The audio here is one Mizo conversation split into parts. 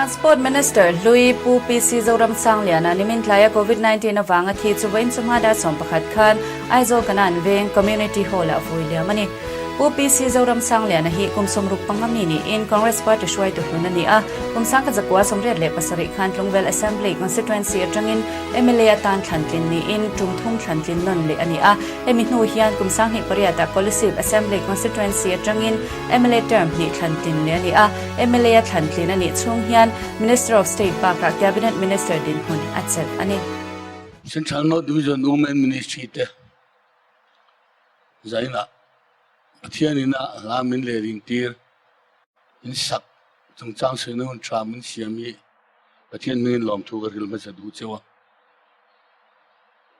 Transport Minister hlui Pu PC Zoramsangliana nimin tlaia Covid 19 avanga thi chu vawiin chawhma dar 11 khan Aizawl Kanan Veng Community Hall-ah vui liam a ni. Pu PC Zoramsangliana hi kum 65 mi niin Congress Party hruaitu hlun a ni a, kum 1987 khan Tlungvel Assembly Constituency atangin mla atan thlantlin niin tum thum thlantlin nawn leh a ni a. Hemi hnu hian kum 2008 ah Kolasib Assembly Constituency atangin mla term hnih thlantlin leh a ni a. Mla a thlantlin a nih chhung hian Minister of State bakah Cabinet Minister dinhmun a chelh a ni. Central North Division Women Ministry te zainah Pathianin a hla min lehling tir in sak chungchang sawiina hun tha min siam hi Pathian hmingin lawmthu ka hril hmasa duh cheu a.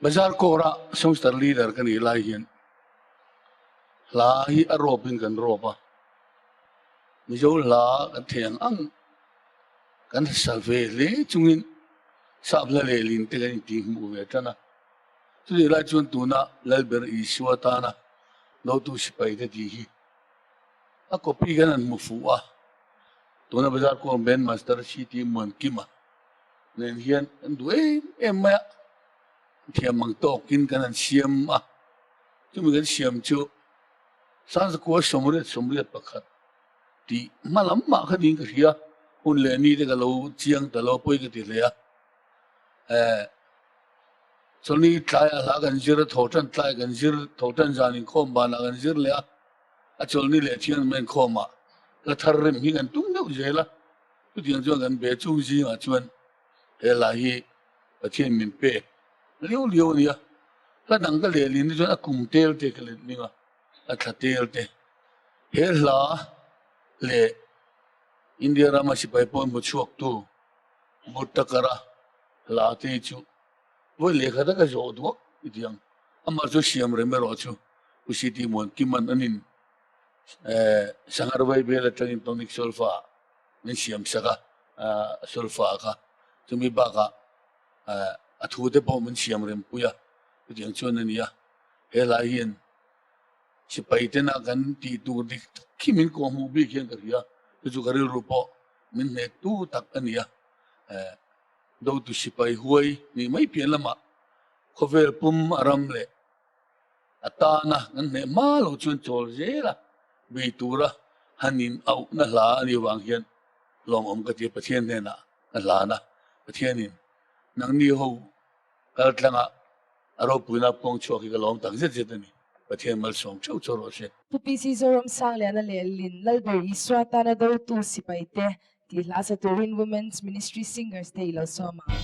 Bazar Corps-a Songster Leader ka nih lai hian hla hi a rawpin kan rawp a, Mizo hla kan thei ang ang kan sa ve hle chungin sap hla lehlin te kan intihhmuh ve tan a. Chutih lai chuan tuna Lalber Isua tana dotu sipaite tih hi a copy kan han hmu fuh a, tuna Bazar Corps Band Master CT Muankima nen hian kan duh em em mai a, thiam ang tawkin kan han siam a, chumi kan siam chu 1981 tih hma lam mah kha niin ka hria, hun leh ni te ka lo chiang ta lo pawi ka ti hle a. Eh, chawlhni tlaiah hla kan zir a, thawhtan tlai kan zir, thawhtan zan inkhawm banah kan zir leh a, a chawlhni leh thian mai inkhawmah hla thar rem hi kan tum deuh zel a, chutiang chuan kan be chung zingah chuan he hla hi Pathian min pek liau liau a ni a, hla dang ka lehlin hi chuan a kum tel te ka let ning a, a thla tel te. He hla leh India rama sipai pawn hmu chhuaktu Muttakara hla te hi chu vawi lehkha taka zawh duak i ti ang. Amah chu siam rem erawh chu Pu CT Muankiman an in Sanghar Vaibel atangin tonic solfa min siam sak a, solfa kha chumi bakah a thu te pawh min siam rem pui a, chutiang chuan a ni a. He hla hian sipai tena kan tih tur dik tak khi min kawhhmuh bik hian ka hria, chu chu ka rilru pawh min hnektu tak a ni a, dotu sipai huai nih mai pian lamah khawvel pum a ram leh a tana kan hneh hma lo chuan chawl zel a, bei tura han in auhna hla a nih avang hian lawmawm ka ti a, Pathian hnenah ka hlan a, Pathianin nangni ho kal tlangah a ropuina pawng chhuak hi ka lawm tak zet zet a ni. Pathian malsawm theuh chu rawh se. Pu PC Zoramsangliana leh Lin Lalber Isua tana dotu sipaite tih hla sa turin Women's Ministry Singers te i lo sawm ang.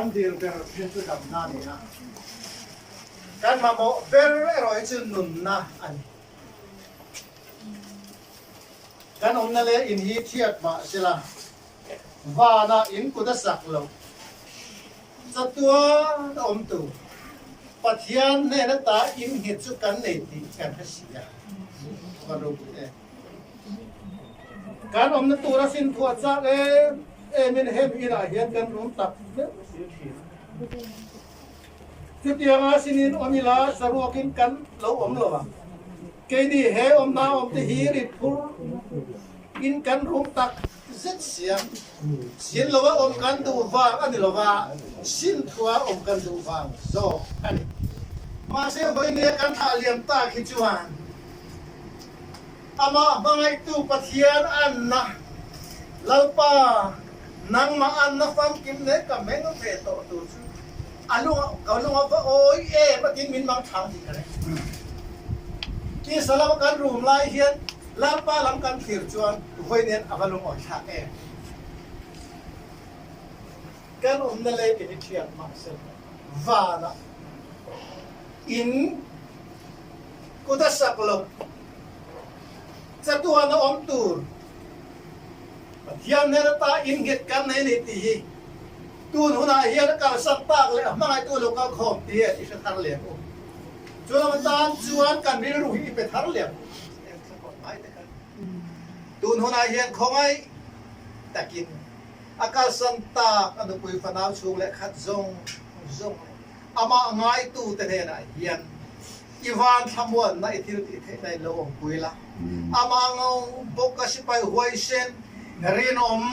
Kan dil ber thin chu damna a ni a, kan mamawh ber erawh hi chu nunna a ni. Kan awmna leh in hi thiat mah sela, vanah in kut a sak loh. Chatuan a awm tur Pathian hnen ata innghet chu kan nei tih kan hre si a, van ropui em. Kan awmna tura finthuah chak em emin hemi inah hian kan rum tak meuh si thin. Chutianga sinin awm ila saruakin kan lo awm lo ang. Keini he awmna awmte hi rit phur in kan rum tak zet sia. Sin lova awm kan duh vang a ni lova, sin thua awm kan duh vang zawk a ni. Mahse vawinia kan thlah liam tak hi chuan Amah hmangaihtu Pathian anna, Lalpa, nangmah anna famkim leh ka meng ve tawh tur chu a lung ka lung a va awi em a tiin min mang thang tih ka reng. Tisa lama kan rum lai hian Lalpa lam kan thlir chuan vawi nen a va lungawi thlak em. Kan awmna lei ke hi thiat mahse vanah in kut a sak lo. Chatuan a awm tur Pathian hnen ata innghet kan nei ni tih hi tun hunah hian a kalsan tak leh a hmangaihtu lo kal khawm tih i hre thar lem u. Chu lam atan chuan kan rilru hi i pe thar lem u. Tun hunah hian khawngaih takin a kalsan tak a nupui fanau chhung leh khat zawng zawng leh amah ngaitute hnenah hian I van thlamuanna i thil tih theihna in lo awmpui la. Amah ngo bawk a sipai huaisen, rinawm,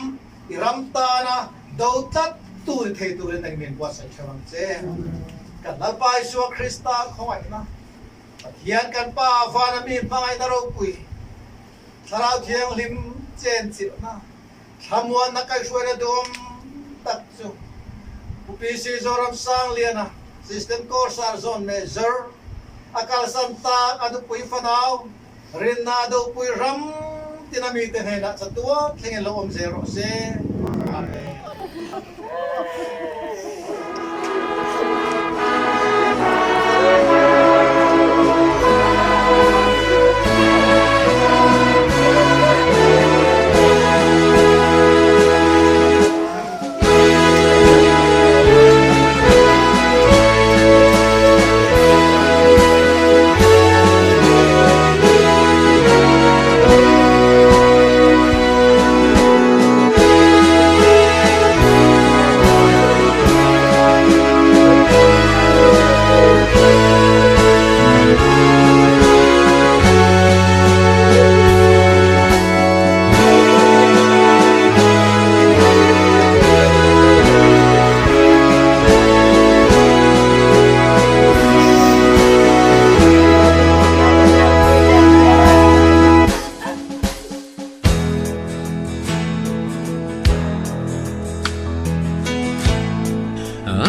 i ram tana do tlat tu ni thei turin nang min buatsaih hrem ang che. Kan Lalpa Isua Krista khawngaihna, Pathian kan Pa vana mi hmangaihna ropui, Thlarau Thianghlim chenchilhna, Thlamuanna kaihhruaina duhawm tak chu Pu PC Zoram Sangliana, System Corsar Zone Major, a kalsan tak a nupui fanau, rinna a dopui ram tina mite hnenah chatuan thlengin lo awm zel rawh se. Amen.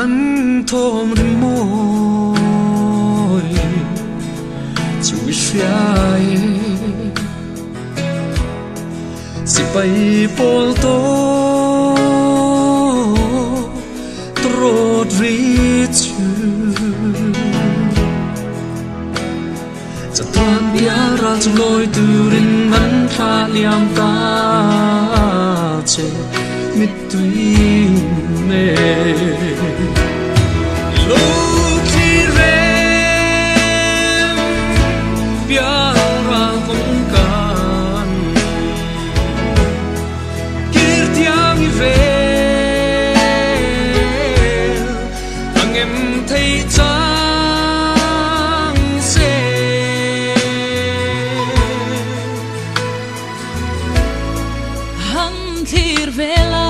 An thawm rimawi chu i hria e Sipai pawl tawh trawt ri chu Chatuan bial ral chung lawi turin an thla liam ta che mittui nen Lo thli reng bial ral kawng kan Kir thiang i vel ang em thei chang se. Han thlir vel a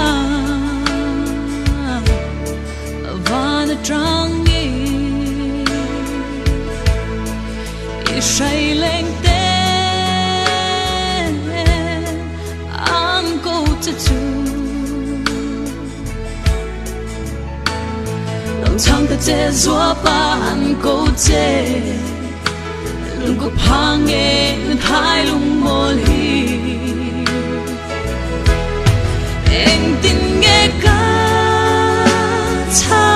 van atangin i hrai leng te an ko che chu. Lo chang ta che zua pa an ko che lung ko phang nge thai lung mawl hi eng tin nge ka chang.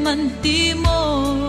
an ti maw?